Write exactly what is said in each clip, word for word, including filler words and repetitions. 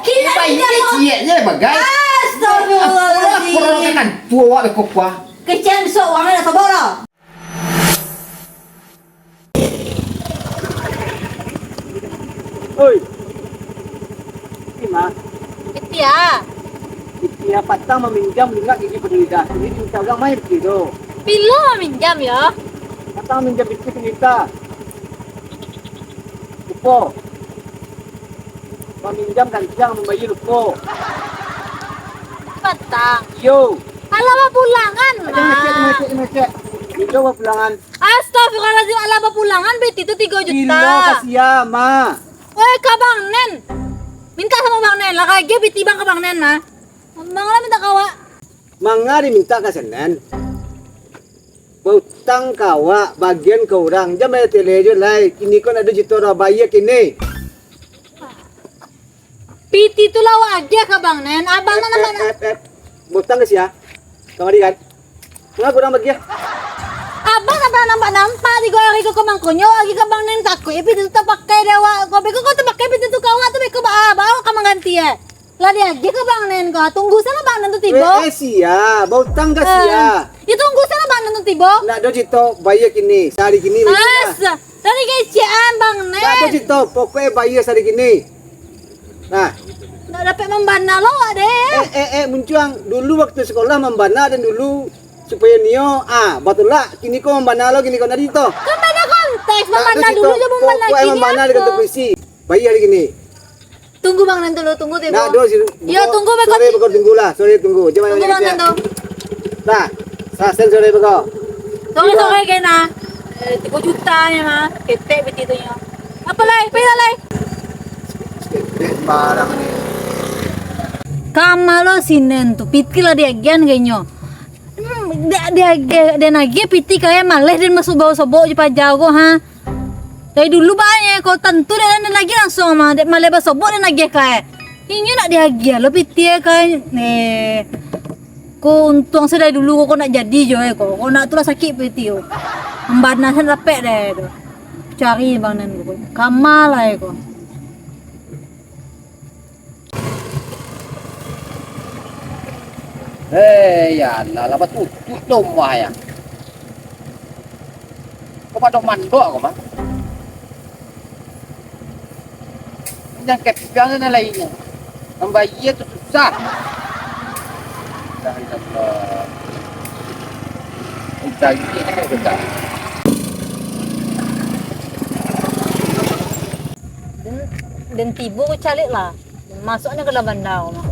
Kira Eh, bayi dia ciek je bagai. Astagfirullahaladzim. Apo lah, apo lah, kan tuo awak dah kopah. Kecil besok uangnya dah sobok dah. Oi. Ini mah. Itia. Itia patang maminjam lingak gigi padulidah. Ini minta urang main kiri tu. Bilo maminjam yo? Patang maminjam bisi minta. Lupo. Maminjam gantiang, mambayia lupo. Patang. Yo. Alah bapulangan, Aja ngecek, Mak. Ngecek, ngecek. Yo, bapulangan. Astagfirullahaladzim, alah bapulangan, piti tu tigo juta. Bilo ka sia, Ma? Weh, ka Bang Nen. Minta samo Bang Nen lah, ka agiah piti Bang ka Bang Nen, Ma. Bang lah minta ka awak. Manga diminta ka Senen. Bautang ka awak, bagian ka urang. Jan bayia tele jo lai. Kini ko ndak ado jito doh, bayia kini. Piti tu lah awak agiah ka Bang Nen. Abang Eh, nak eh, nampak eh, eh. Bautang ka sia? Kamari kan? Manga urang bagiah? Abang nak pernah nampak-nampak tigo hari ko ka mangkonyo, agiah ka Bang Nen, takuik piti tu tapakai dek awak. Ko beko ko tapakai piti tu ka awak tu beko baa, baa awak ka mangganti, eh. Lah diagiah ka Bang Nen ko. Tunggu salah Bang Nen tu tibo. Eh, eh, sia, bautang ka sia? Ah. Ya tunggu salah Bang Nen tu tibo. Ndak ado jito, bayia kini, sahari kini bayia. Mas, dari kecekan Bang Nen. Ndak ado jito, pokoknyo bayia sahari kini. Nah. Ndak dapek mambana lo awak deh. Eh, eh, eh, Muncuang, dulu waktu sekolah mambana den dulu supayo nio, ah, batulak, kini ko mambana lo, kini ko ndak ado jito. Kan bana konteks, ndak ado mambana jito, dulu jo mambana pokoknyo kini mambana apo? Diganti polisi. Bayia hari kini. Tunggu Bang Nen dulu, tunggu tibo. Nah, dulu si-, Yo, beko, tunggu beko. Sore beko tunggulah, sore tunggu. Jangan Tunggu Bang Nen tu. Nah, sasen sore beko. Sore-sore kena. Eh, tigo juta nyo mah. Ketek piti tu nyo. Apo lai? Pai lah lai. Ketek barang ni. Kama lo si Nen tu, piti lah diagiahan ka inyo. Hmm, dia, dia, dia, dia nagih piti kaya maleh dan masuk bawa sobok je paja ko, ha. Dari dulu banyak ko, tantu dek den agiah langsuang mah, dek maleh basobok den agiah ka e. Inyo nak diagiah lo pitih ka e. Eh, ko untuang se dari dulu ko, ko nak jadi jo e ko. Ko nak tu lah sakik pitih ko. Mambana se dapek deh tu. Cari Bang Nen ko. Kama lah e ko. Eh, ya Allah, lah batutuik doh rumah ya. Ko pado mandok ko mah. Jan kepikiran nan lainnyo. Mambayia tu susah. Dah, dah, dah. Cari ni, dah. Den tibo ko caliak lah. Masuaknyo ka dalam banda ko mah.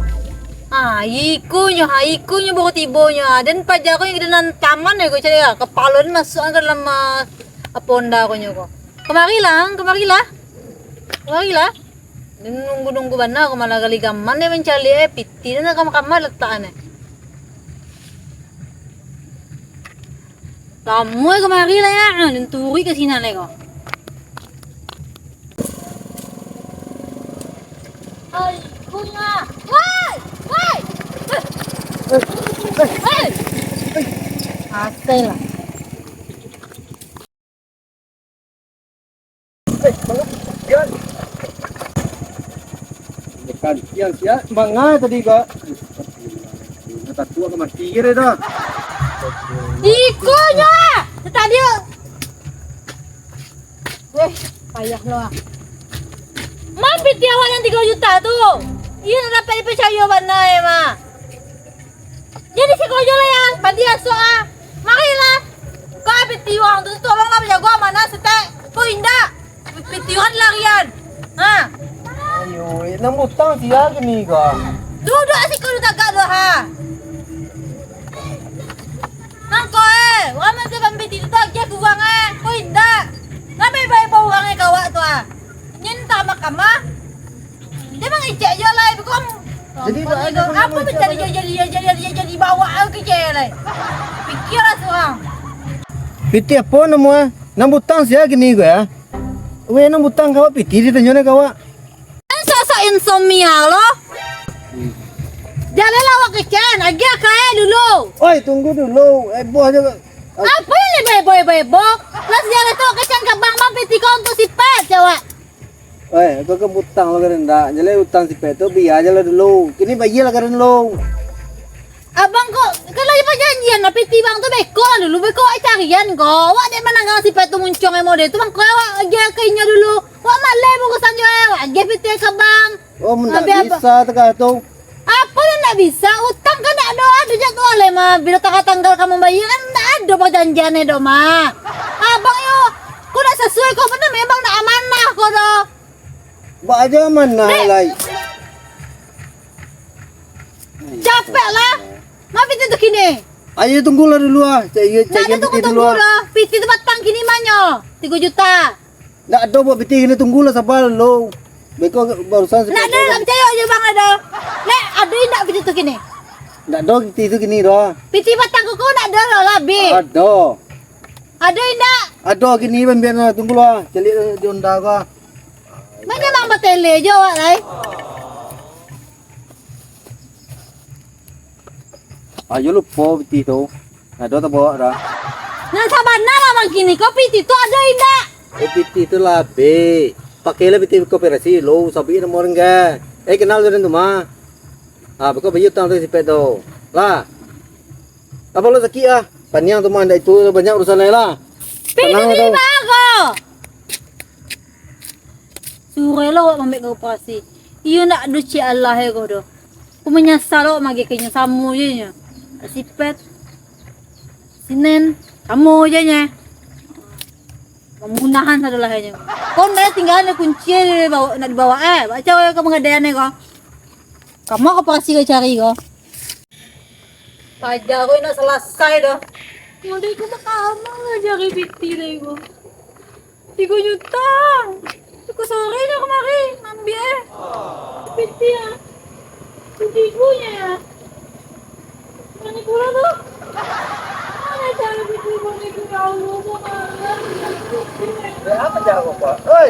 Ah, ikonyo, ah, ikonyo baru tibonyo. Ah, den paja ko nan taman ko caliak ah. Kapalo den masuak ka dalam, ah, apo banda ko nyo ko. Kamarilah, kamarilah. Kamarilah. Den nunggu-nunggu bana ko malah gali gaman den mancaliak eh. Pitih den ka kamari lataknyo. Lamo kamari lah ya, ah, den turuik ka sinan lai ko. Ai, kunyah. Woi, woi. Hei. Asai lah. Eh, bangun. Sian. Bukan sian, sian. Manga tadi, Kak? Kata tua ka mati kira dah. Ikonyo! Tadi. Weh, payah lo ah. Ma pitih awak nan tigo juta tu? Iyo, nan dapek dipicayo bana, eh, mah. Jadi siko jo lah ya, padi asuak ah. Marilah. Kau pitih urang tu, tolonglah manjago amanah setek. Kau indak. Pitih urang dilarian. Ha. Ayo, eh, nan butang sia kini ko. Duduak siko dulu tagak dulu, ha. Nangko, eh, urang mati bambiti tu agiah ka urang, eh. Kau indak. Ngambil baik-baik urang, eh, ka awak tu, ah. Nyen tak makan, ah. Dia mangecek je lah, ibu kom. Jadi, ampun, baa ibu kom, apo mangecek mencari apo? Jadi, jadi, jadi, jadi, jadi bawa ke je lah. Pikirlah surang. Pitih apo namo, ah? Nan butang sia kini ko, ya? Weh, nan butang ka awak pitih ditanyo ni ka awak. Kan sok-sok insomnia lo. Jaleh lah awak kecekan, agiah ka e dulu. Oi, tunggu dulu. Heboh je. Apo nan heboh, heboh, heboh? Lah jaleh tu kecekan ka bank, bank pitih kau untuak sipat, jawab. Eh, kau kan utang lo kan ndak? Jaleh utang si Pet tu, bia aja lah dulu. Kini bayia lah kan lo. Abang kok, kan lagi pajanjian lah, piti bang tu beko lah dulu, beko awak carian ko. Awak dek mananggang si Pet tu muncung model tu, bang, kau awak agiah ka inyo dulu. Awak maleh bungkusan jo, awak agiah piti ka bang. Oh, ndak bisa tengah tu. Apo nan ndak bisa? Utang kan ndak ado, ado jadwal e mah. Bilo tanggal-tanggal ka mambayia kan ndak ado pajanjian e doh mah. Abang yo, ko ndak sasuai ko, bana memang ndak amanah ko doh. Baa jo amanah lai. Capek lah. Ma piti tu kini? Ayo tunggulah dulu ah. Cek iyo, cek iyo piti dulu ah. Piti tu patang kini manyo? Tigo juta. Ndak ado buek piti kini, tunggulah, saba lo. Beko barusan. Ndak ado, ndak picayo jo bang ado. Nek, ado indak piti tu kini? Ndak ado piti tu kini doh. Piti patang kuku ndak ado lo, lah, bi. Ado. Ado indak? Ado kini, bambiak nah, tunggulah. Caliak di onda ko. Banyak bang batele jo awak lai. Ayo lupo piti tu. Ndak ado tabawa dah. Nan sabana lah bang kini ko piti tu ado indak? Eh, piti tu lah, be. Pakailah piti koperasi lo, sabuik nomor enggak. Eh, kenal jo den tu mah. Ah, beko bayia utang tu si Pet tu. Lah. Apo lo sakik ah? Paniang tu mah, ndak itu banyak urusan lain lah. Piti tu bago. Suruah lo awak mambuek ka koperasi. Iyo ndak ado cik alah e ko doh. Ko manyasa lo awak magiah ka inyo, samo je nyo. Si Pet, si Nen, samo je nyo. Pamunahan sado lah nyo. Ko ndak tingga kunci e bawa, ndak dibawa e. Bacau e ka panggadaian e ko. Kama koperasi ka cari ko. Paja ko indak salasai doh. Model ko bakama lah cari piti lai ko. Tigo juta. Ko sore nyo kamari maambiak e. Piti ah. Tigo nyo ya. Mano pulo tu? Mano cari piti ko ni, ya Allah, kok malam. Apa jawab, Pak? Oi.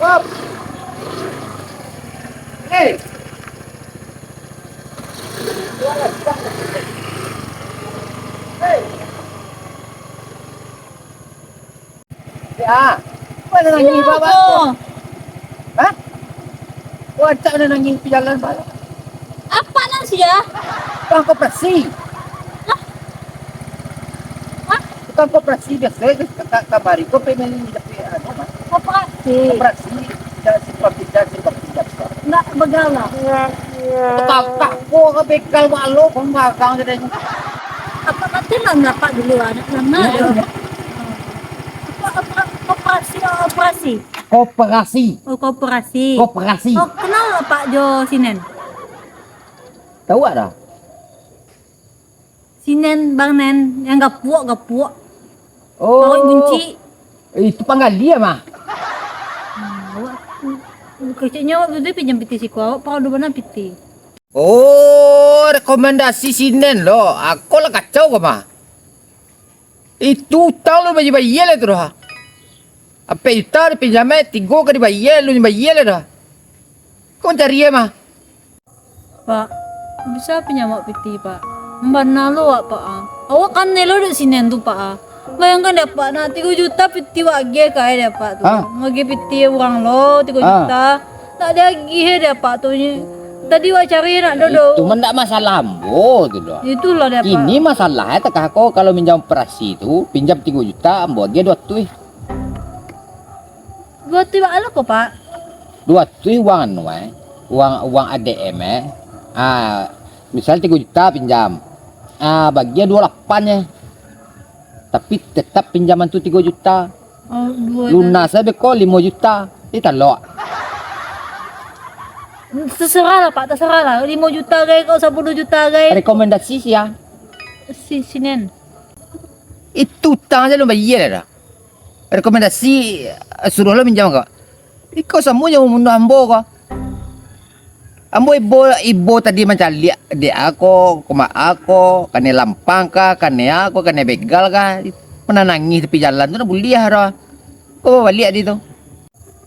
Pap. Hei. Ya, mana nangih bawa tu? Hah? Kau acak mana nangih di jalan bala? Apa nan sia? Tukang koperasi. Hah? Hah? Tukang koperasi biaso, ka-, ka-, kamari ko pe meli tapi anu, Mas. Koperasi. Koperasi, pinjam, simpan pinjam, simpan pinjam. Ndak bagala. Kakak ko ka begal balo, pembagang sadonyo. Apa kata nak dapat dulu, anak lama. Iya. Apa, apa, koperasi, operasi? Koperasi. Oh, koperasi. Koperasi. Oh, kenal Pak jo sinen? Tahu ada? Sinen, Bang Nen, yang gapuak-gapuak. Oh. Paruik buncik. Eh, itu panggali ya, mah? Hmm, awak, keceknya awak tu pinjam piti siko, awak paradu bana piti. Oh, rekomendasi sinen lo. Ako lah kacau ko, mah. Itu utang lo bayia-bayia lah tu doh. Ampek juta dipinjam, eh, tigo ka dibayia, lo bayia lah doh. Ko mancari ya, mah? Pak, bisa pinjam awak piti, Pak? Mambana lo awak, Pak, ah. Awak kanai lo dek sinen tu, Pak, ah. Bayangkan dek Apak, nak tigo juta piti wak agiah ka e dek Apak tu. Ah. Ngagiah piti urang lo, tigo juta. Ah. Nak diagiah dek Apak tu, nyi. Tadi wak cari nak dodo. Itu mah ndak masalah ambo tu doh. Itulah dek Apak. Kini masalah e takah ko kalau minjam operasi tu, pinjam tigo juta, ambo agiah duo ratuih. Duo ratuih wak alo ko, Pak? Duo ratuih uang anu, eh. Uang, uang A D M, eh. Ah, misal tigo juta pinjam. Ah, bagian duo lapan, eh. Tapi tetap pinjaman tu tigo juta. Oh, duo juta. Lunas abe ko limo juta. Jadi talok. Terserah lah, Pak, terserah lah. Limo juta gai ko, sapuluah juta gai. Rekomendasi sia? Si, sinen. Itu utang aja lo bayar dah. Rekomendasi, eh, suruah lo minjam ko. Iko samo jo mambunuah ambo ko. Ambo ibo, ibo tadi mancaliak dek ako, ko mak ako, kanai lampang kah, kanai ako, kanai begal kah. Manangih tapi jalan tu nak buliah doh. Ko baliak di tu.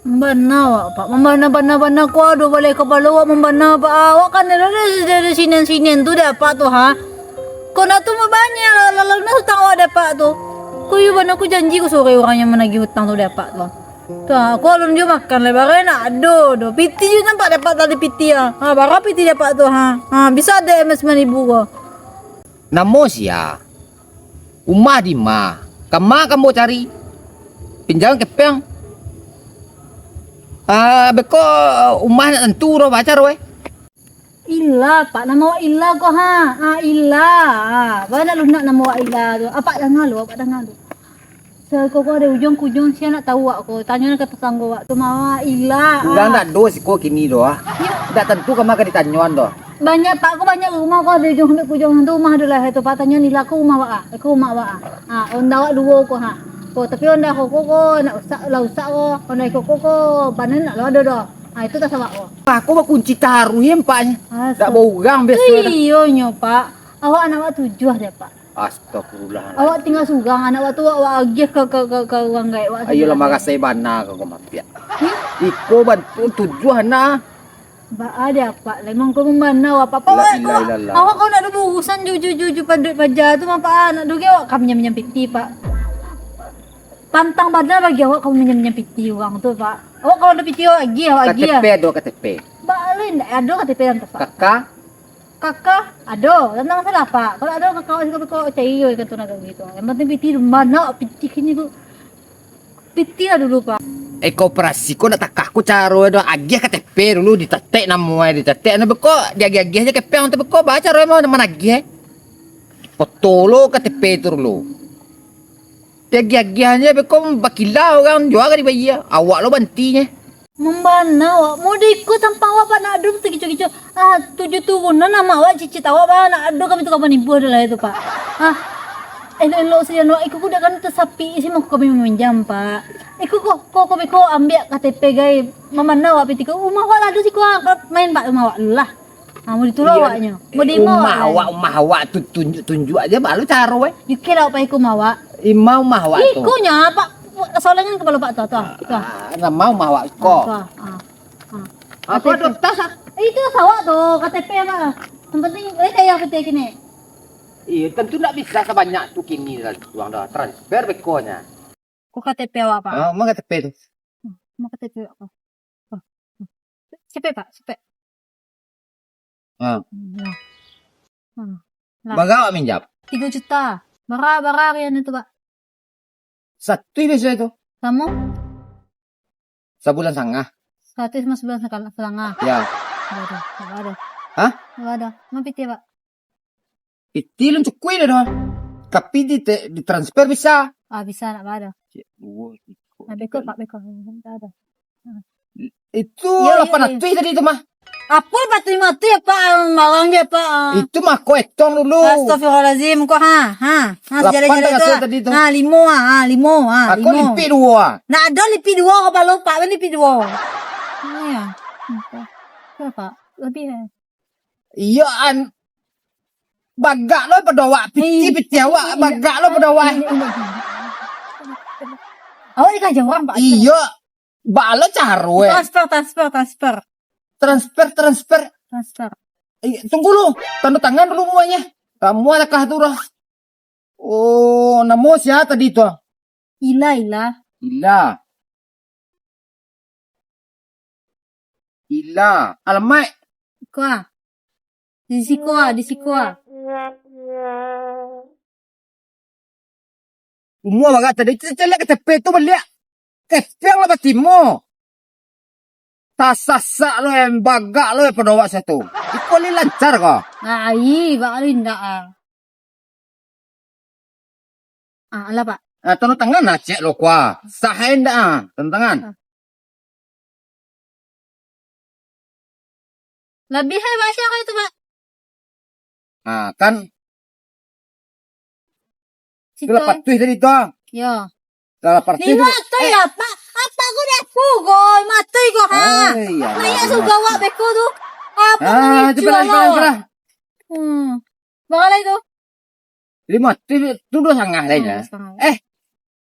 Mambana awak, Pak. Mambana, bana, bana, ko ado baleh kapalo awak mambana, Pak. Awak kan dari, dari sinen-sinen tu dek Apak tu, ha. Ko nak tu banyak lah, lah, lah, lunas utang awak dek Apak tu. Ko iyo bana, ko janji ko sore urang yang managih utang tu dek Apak tu. Tu, aku alun juo makan lai, barang nak ado doh. Piti juo nampak dapat tadi piti ah. Ha, bara piti dapat tu ha. Ha, bisa ado M S limo ribu ko. Namo sia? Umah di ma? Kama ka ambo cari? Pinjam kepeng. Ah, beko umah nak tantu doh, baco doh, eh. Ila, Pak, namo awak Ila ko, ha? Ah, Ila. Ah, bana lunak namo awak Ila tu. Apak danga lu, apak danga lu. Siko ko dari ujuang ka ujuang, sia nak tahu awak ko. Tanyo ka tatanggo awak tu, ma awak Ila. Urang ah. Dak ado siko kini doh, ah. Yo. Dak tantu kama ka ditanyoan doh. Banyak, Pak, ko banyak rumah ko dari ujuang sampai ka ujuang tu, rumah ado lah tu, Pak. Tanyo Ila ko rumah awak ah. Ko rumah awak ah. Ha, onda awak duo ko, ha. Ko, tapi onda ko, ko, ko, nak usak, lah usak ko. Onda iko ko, ko, bana nak lo ado doh. Ha, itu tas awak ko. Lah, ko bakunci taruih ya, Pak, nyo. Dak baurang biaso dah. Iyo nyo, Pak. Awak anak awak tujuah deh, Pak. Astagfirullahaladzim. Awak tingga surang, anak awak tu awak, awak agiah ka, ka, ka, ka urang gaek awak. Ayolah, marasai bana ka ko mapiak. Hmm? Iko bantuak tujuah anak. Baa deh, Apak, lah emang ko mambana awak, Pak. La ilaha illallah. Awak, awak kalau nak ado urusan ju, ju, ju, ju paduik paja tu, Pak, nak ado ge awak ka minjam-minjam piti, Pak. Pantang bana bagi awak kalau minjam-minjam piti urang tu, Pak. Awak kalau ado piti awak agiah, awak agiah. K T P ado, K T P. Baa lai ndak ado K T P dalam tas, Pak. Kaka? Kaka ado, tanang salah, Pak. Kalau ado kaka awak siko beko cari yo ikan tu naga gitu. Yang penting piti tu, ma awak piti kini tu. Piti lah dulu, Pak. Eh, koperasi ko ndak takah ko caro e doh. Agiah K T P dulu, ditatek namo e, ditatek. Nah, beko diagiah-agiah se kepeng tu beko, baa caro e mau managiah e? Foto lo K T P tu dulu. Diagiah-agiah se beko, bakilah urang jua ka dibayia. Awak lo bantinyo. Mambana awak, mode iko tampang awak, Pak, nak ado sagico-gico. Ah, tujuah turunan amak awak cicit awak, Pak, nak ado kami tu kapan ibuah ado lah itu, Pak. Ah, elok-elok sajo awak, iko ko dak kan tasapik isi mako kami maminjam, Pak. Iko ko, ko, ko beko ambiak K T P gai, mambana awak piti ko, rumah awak lah ado siko, ah, main, Pak, rumah awak dulu lah. Ah, mau ditulak awaknyo. Mau demo awak. Rumah awak, rumah awak tu tunjuk-tunjuk aja, baru caro, eh. Iko lah, Pak, iko rumah awak. Ima rumah awak tu. Iko nyo, Pak, soalnyo kepala Pak tu, tu, tu. Ah, nama rumah awak iko. Ah, tu, ah. Ah. Aku ada tas, ah. Itu sawak tu, K T P apa? Yang penting, eh, kayak K T P kini. Iya, tentu ndak bisa sebanyak tu kini lah, uang dah transfer bekonya. Ko K T P awak, Pak? Ah, ma K T P tu? Hmm, ma K T P awak, Pak? Oh, hmm. Cepek, Pak, cepek. Ah. Hmm, ya. Hmm. Lah. Bara awak minjam? Tigo juta. Bara, bara ari anu tu, Pak? Satu biaso tu. Samo? Sabulan sangah. Satu samo sabulan sangah, sangah. Ya. Aduh, aduh. Hah? Aduh, ma piti, Pak? Piti alun cukuik dah doh. Tapi di te-, ditransfer bisa. Ah, bisa, ndak baa doh. Cek duo, tigo, tigo. Nah, beko, Pak, beko. Ndak ado. Itu lapan ratuih tadi tu mah. Apo lapan ratuih mati ya, Pak? Malang dia, Pak. Itu mah ko etong dulu. Astagfirullahalazim, ko, ha, ha. Ha, lapan tadi tu. Ha, limo, ha, ha, limo, ha. Aku limo. Lipik duo, ha. Ndak ado lipik duo, ko balu, Pak, lipik duo. Iya. Berapa? Lebih, ya? Iyo, an-, bagak lo pado awak, piti, piti awak, bagak lo pado awak. Awak dikaja urang, Pak. Iyo, baa lo caro, eh. Transfer, transfer, transfer. Transfer, transfer. Transfer. Eh, tunggu lu, tanda tangan dulu buatnya. Kamu ada kah tu dah? Oh, namo sia tadi tu? Ila, Ila. Ila. Ila. Alamaik? Ko ah. Di siko ah, di siko ah. Umua bagak tadi, caliak K T P tu baliak. Kepeng lah batimo. Tasasak lo, em, bagak lo, pado awak sia tu. Iko lai lancar ko? Ai, bak indak ah. Ah, alah, Pak. Ah, tanda tangan lah, cek lo kua. Sah ai ndak ah, tanda tangan. Ah. Labiah ai, Pak, sia ko itu, Pak. Ah, kan. Situ. Itu lah patuih tadi tu. Yo. Lah, lah patuih tu. Lima tu ya, Pak. Apa ko dah pugoi, mati ko, ha? Ai, ya Allah. Banyak suga awak beko tu. Apa ah, cepat lah, cepat lah, cepat lah. Hmm. Bara lai tu? Limo tu, tu duo sangah lain lah. Duo sangah. Eh,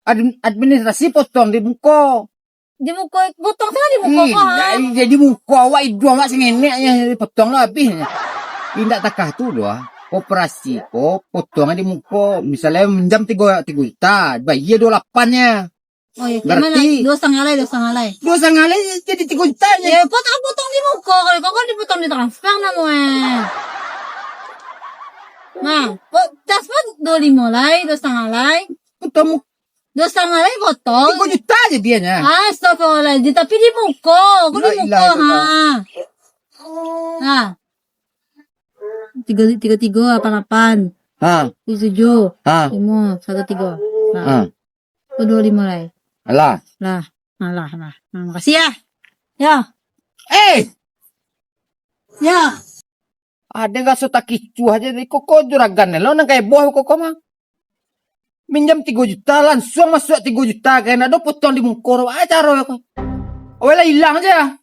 ad-, administrasi potong di muko. Di muko, potong sajo di muko ko, ha? Ih, jadi muko awak, iduang awak sangenek je, potong lah habis. Indak takah tu doh. Koperasi ko, potong di muko. Misalnyo minjam tigo, tigo juta, bayia duo lapan nyo. Oh, iyo, berarti duo setengah lai, duo setengah lai. Duo setengah lai jadi tigo juta nyo. Yo, potong-potong di muko, kalau kau kan dipotong di transfer namo eh. Nah, kok transfer duo limo lai, duo setengah lai. Potong mu- Duo setengah lai potong. Tigo juta aja dianya. Astagfirullahaladzim, tapi di muko, aku di muko, ha. Ha. Tigo, tigo, tigo, lapan, lapan. Ha. Tujuh, tujuh. Ha. Limo, satu, tigo. Ha. Ha. Itu duo limo lai. Alah. Lah. Alah, lah. Nah, makasih ya. Ya. Eh! Ya. Ado raso takicuah aja di koko juragan lo, nan ka heboh koko mah. Minjam tigo juta, langsuang masuak tigo juta, kan ado potong di muko tu. Ah, caro ko. Awak lah ilang aja.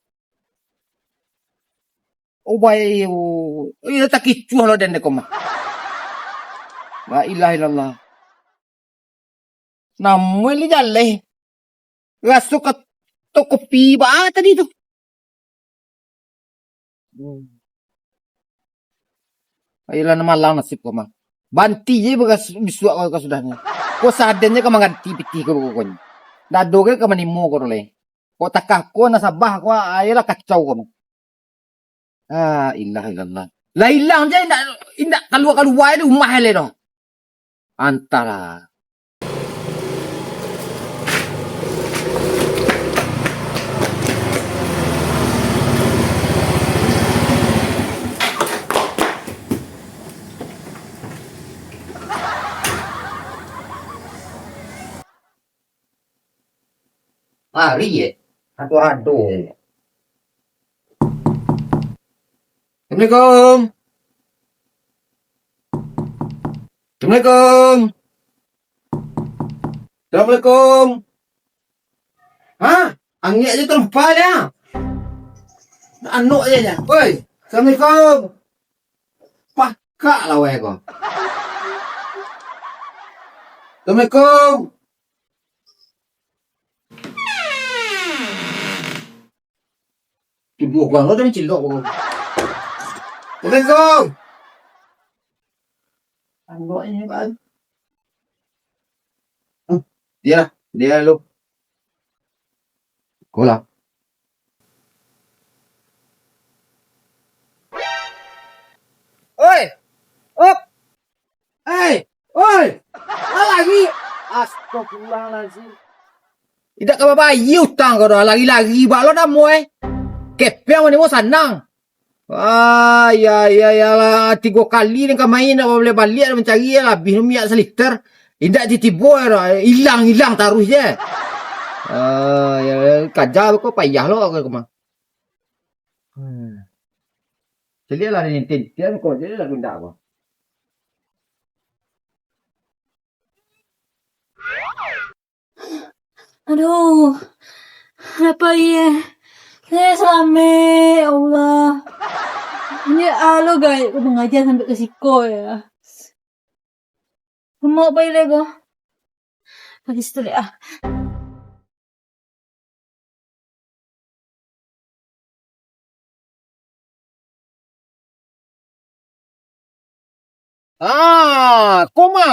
Oh, bae, oh. Iyo, takicuah lo den dek ko mah. La ilaha illallah. Namuah li jaleh. Raso ka tokopi baa tadi tu. Hmm. Ayolah, nan malang nasib ko mah. Banti je bagas-, bisuak ko kasudahnyo. Ko sadonyo ka mangganti pitih ko pokoknyo. Ndak ado ge ka manimo ko lai. Kok takah ko nasabah ko, ayolah kacau ko mah. Ah, ilah, ilallah. Lah ilang je, indak, indak kalua-kalua di rumah le doh. Antahlah. Mari, ye. Ado-ado. Assalamualaikum. Assalamualaikum. Assalamualaikum. Ha? Angek je terempa dia. Anok je nya. Oi, assalamualaikum. Pakak lah weh ko. Assalamualaikum. Tubuah gua lo dah cilok ko. Assalamualaikum. Anok ini, Bang. Hmm, dia, dia lo. Kola. Oi! Op! Hei! Oi! Lari! Astagfirullahalazim. Indak ka babayia utang ko doh, lari-lari bak lo namo eh. Kepeng manimo sanang. Wah, ya, ya, ya lah, tigo kali ni ka main, ndak babaliak-baliak mancari, ya lah, abih minyak saliter. Indak tibo-tibo, ya lah, ilang-ilang taruih je. Ah, ya, ya, kaja ko payah lo ko mah. Hmm. Caliak lah, rintian-rintian ko, jadi lah gundak ko. Aduh, apo iyo? Eh, salamaik, ya Allah. Ini alo gaek ko mangaja sampai ka siko, ya. Lemak pai lai ko. Pagi situ lai, ah. Ah, koma.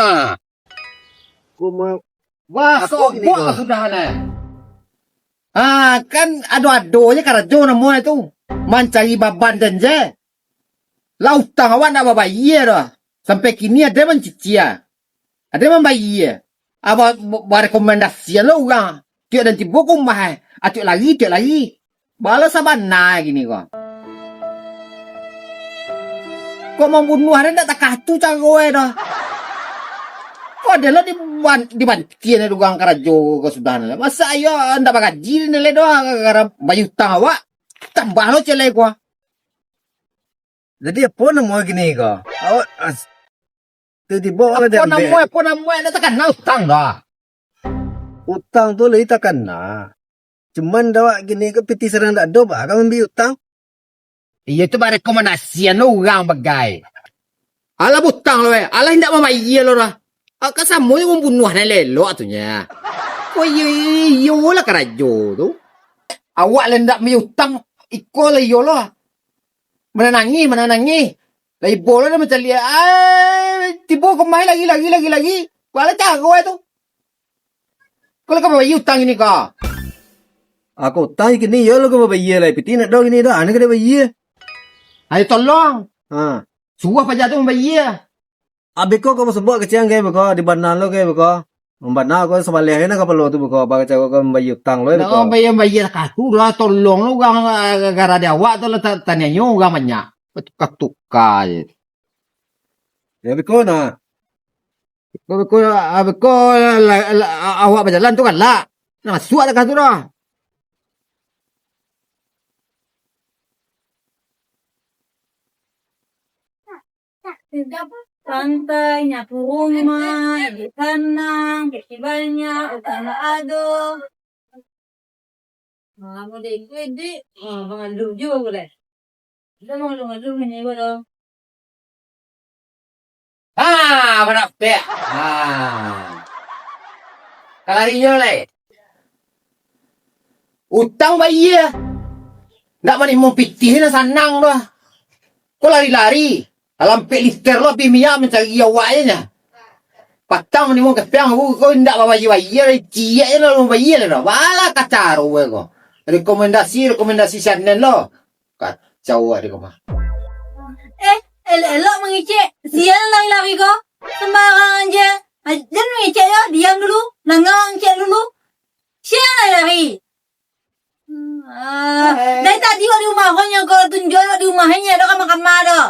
Koma. Wah, sobok sudah nyo. Ah, kan ado-ado je karajo namo e tu. Mancari baban den je. Lah utang awak ndak babayia doh. Sampai kini ado mancicia. Ado mambayia. Awak ba-, barekomendasian lo urang. Tiok den tibo ka umah e. Ah, tiok lari, tiok lari. Baa lo sabana kini ko. Kok mambunuah den ndak takah tu caro e doh. Kok ado lo diban-, dibantian dek urang karajo ko sudah ni. Masa iyo ndak bagaji ni lai doh gara-gara bayia utang awak. Tambah lo ciek ko. Jadi, apo namo kini ko? Awak, as-, tibo-tibo awak lah diambiak. Apo namo, apo namo, ndak takana utang doh. Utang tu lai takana. Cuman dek awak kini ko pitih sadang ndak ado, baa ka mambayia utang? Iyo tu barekomendasian lo urang bagai. Alah bautang lo, eh. Alah indak mambayia lo doh. Ah, kan samo jo mambunuah nan elok tu nyo. Oh, iyo, iyo lah karajo tu. Awak lah indak mambayia utang, iko lah iyo lo. Manangih, manangih. Lah ibo lo dah mancaliak. Ah, tibo kemari lagi, lagi, lagi, lagi. Baa caro e tu. Ko lah ka babayia utang kini ko? Ako utang kini, yo lah ka babayia lai. Piti ndak ado kini doh, ane ka dibayia. Ayo tolong. Ha. Suruah paja tu mambayia. Abih ko, ko basobok kecek ang, beko, di bana lo, beko. Mambana ko sabaleh nan kapalo tu, beko, bacaro ko mambayia utang lo, beko. Mambayia, mambayia ka tu lah, tolong lo urang, ah, gara di awak tu lah, ta-, taniayo urang banyak. Batuka-tuka je. Yo, beko nah. Beko, beko, ah, beko, la-, la-, awak bajalan tu galak. Nah, masuak dah ka tu dah. Santai, nyapu rumah, jadi sanang, jadi banyak, utang ndak ado. Nah, mau dek gue, dek. Wah, mangalu juo gue deh. Udah mangalu-ngalu ini gue dong. Ah, manapek. Ah. Kalarinyo lai. Utang bayia. Ndak manimo pitih nan sanang doh. Ko lari-lari. Alah ampek liter lo api minyak mancari awak je nyo. Patang manimo kepiang, ko, ko indak babayia-bayia lai, ciek je lo babayia lai doh. Baa lah kacaro ko. Rekomendasi, rekomendasi si Anen lo. Kacau ado ko mah. Eh, elok-elok mangecek. Sia lari-lari ko. Sembarangan je. Jan mangecek yo, diam dulu. Danga ngecek dulu. Sia lari-lari. Hmm, ah. Eh. Dari tadi wak di rumah ko nyo ko tunjuak wak di rumah nyo ado kama-kama do.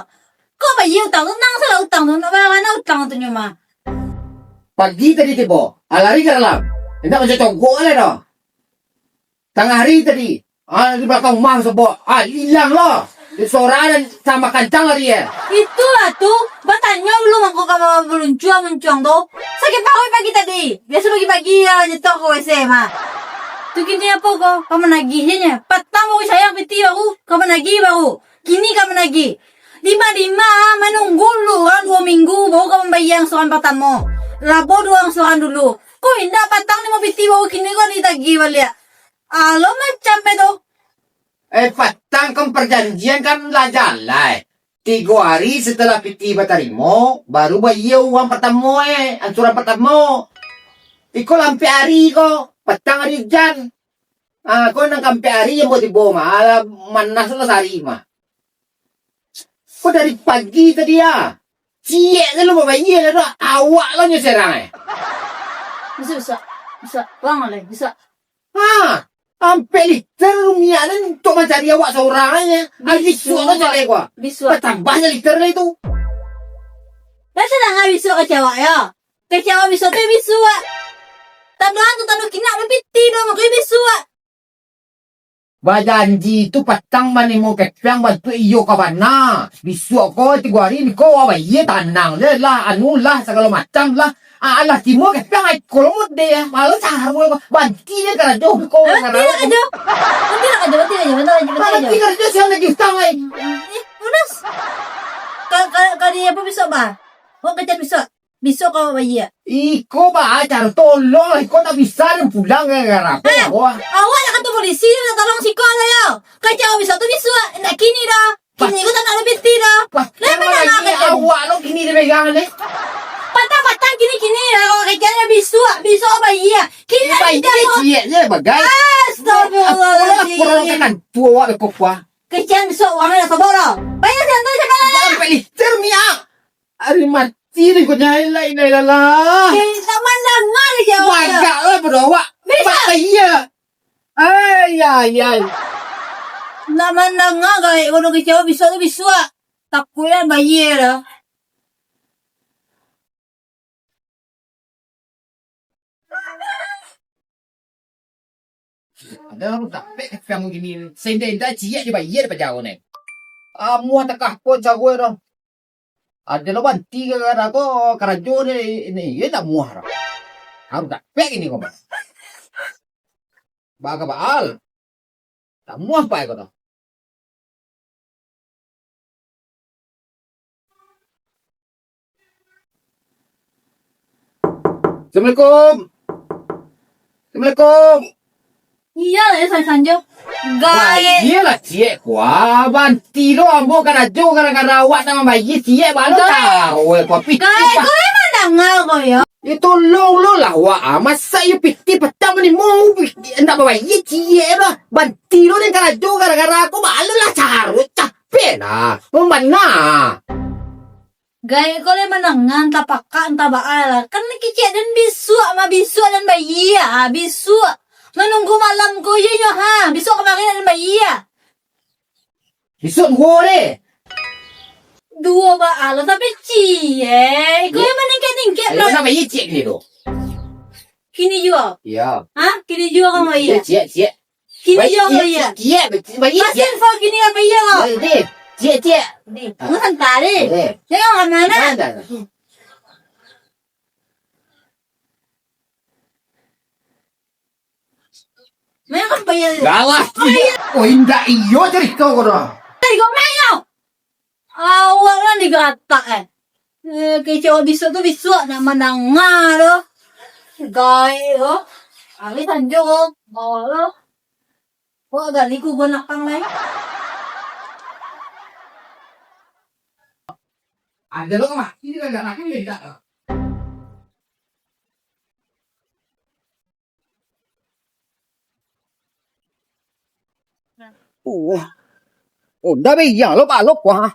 Ko bayia utang tu, nan salah utang tu, nak bayar mano utang tu nyo mah. Pagi tadi tibo, ah, lari ka dalam. Indak mancogok lai doh. Tangah hari tadi, ah, di balakang rumah sobok, ah, ilang lo. Di sora nan samo kancang lari, eh. Itulah tu, batanyo dulu mangko ka baluncuang-luncuang tu. Sakik paruik pagi tadi. Biaso pagi-pagi, ah, nyetok ka W C mah. Tu kini apo ko? Ka managih je nyo. Patang baru sayang piti baru, ka managih baru. Kini ka managih. Dima-dima manunggu dulu urang duo minggu, baru ka mambayia angsuran partamo. Labo dulu angsuran dulu. Ko indak patang nimo piti baru kini ko ditagih baliak. Alo macam e tu. Eh, patang kan parjanjian kan lah jalai. Tigo ari satalah piti batarimo, baru bayia uang partamo, eh, angsuran partamo. Iko lah ampek ari ko, patang ari ujan. Ah, ko nan ka ampek ari ambo tibo mah. Alah, manas lo sari mah. Ko dari pagi tadi, ah. Ciek se lo babayia lah tu. Awak lo nyo serang, eh. Bisa, bisa. Bisa. Bang, alai, bisa. Ha, ampek liter minyak nan untuak mancari awak sorang aja. Ari bisuak lo cari ko. Bisuak. Batambah se liter lai tu. Dah sadang bisuak kecewa yo. Kecewa bisuak tu bisuak. Tandoan tu tando kinak bapiti do mako bisuak. Bajanji tu patang manimo kepiang bantuak iyo ka bana. Bisuak ko tigo ari biko awak bayia tanang je lah, anu lah, sagalo macam lah. Ah, alah timo kepiang ai ko lo mode, malah caro ko. Banti je karajo biko. Banti lah karajo. Banti lah karajo, banti lah karajo, banti lah karajo, banti lah karajo. Banti karajo siang lagi utang ai. Eh, lunas. Ka, ka, ka di apo bisuak ba? Oh, kecek bisuak. Bisuak ka awak bayia. Iko ba, caro tolong lah, iko tak bisa dan pulang gara-gara ko. Eh, awak nak kantua polisi, nak tolong siko sajo. Kecewa bisuak tu bisuak, indak kini doh. Kini ko tak nak lo piti doh. Lah, mana nak kecewa? Awak lo kini dipegang ni. Patang-patang kini-kini lah, awak kecewa bisuak, bisuak bayia. Kini bayia ciek je bagai. Astagfirullahaladzim. Aku lah kurang makan tuo awak beko kuah. Kecewa bisuak awak nak sobok doh. Bayia siang tu siapa lah? Sampai liter minyak. Ari mati deh ko jahil lah, innalillahi. Eh, tak mandanga deh jawab. Bagak lah pado awak. Bisa. Bak iya. Ai, ai, ai. Tak mandanga gaek ko doh kecewa bisuak tu bisuak. Takuik lah bayia dah. Ado urang dapek kapiang kini, senda-enda ciek dibayia dek paja ko neh. Amuah takah ko caro doh. Ado lo banti gara-gara ko karajo dek ini, iyo indak muah doh. Harus dapek kini ko mah. Baa ka baal. Tak muah pai ko tu. Assalamualaikum. Assalamualaikum. Iyo lah, yo, sanjo-sanjo. Gaek. Iyolah, ciek, kuah banti lo ambo karajo gara-gara awak nak mambayia, ciek, balo. Gaek. Tahu, eh, kopi. Gaek, kau emang danga kau, yo? Yo tolong lo lah wak ah. Masa yo pitih patang manimo, ndak babayia ciek bah. Banti lo den karajo gara-gara ko, baa lo lah caro, capek lah. Mambana. Gaek ko lai manangah, antah pakak, antah baa lah. Kan kecek den bisuak mah, bisuak den bayia, bisuak. Manunggu malam ko iyo nyo ha, bisuak kamari den bayia. Bisuak duo deh. Duo baa lo, tapi ciek. Ko yo maningkek-ningkek lo. Ndak bayia ciek kini tu. Kini juo? Iyo. Ha? Kini juo ka bayia? Ciek, ciek. Kini juo ka bayia? Ciek, ciek, bayia ciek. Masih info kini ka bayia ko? Bayia deh. Ciek, ciek. Deh, ha. Ngan santai deh. Deh. Jangan ka mano. Ndak, ndak. Mano ka bayia? Galah. Oh, indak iyo carito ko doh. Tadi ko main kau. Awak lah digatak eh. Eh, kecek awak bisuak tu bisuak, ndak mandanga doh. Gaek doh. Ari sanjo ko. Bawa doh. Kok gali kubuan lapang lai? Ada lo mati di dalam aku beda. Oh. Oh, dah bayia lo, Pak, lo, wah.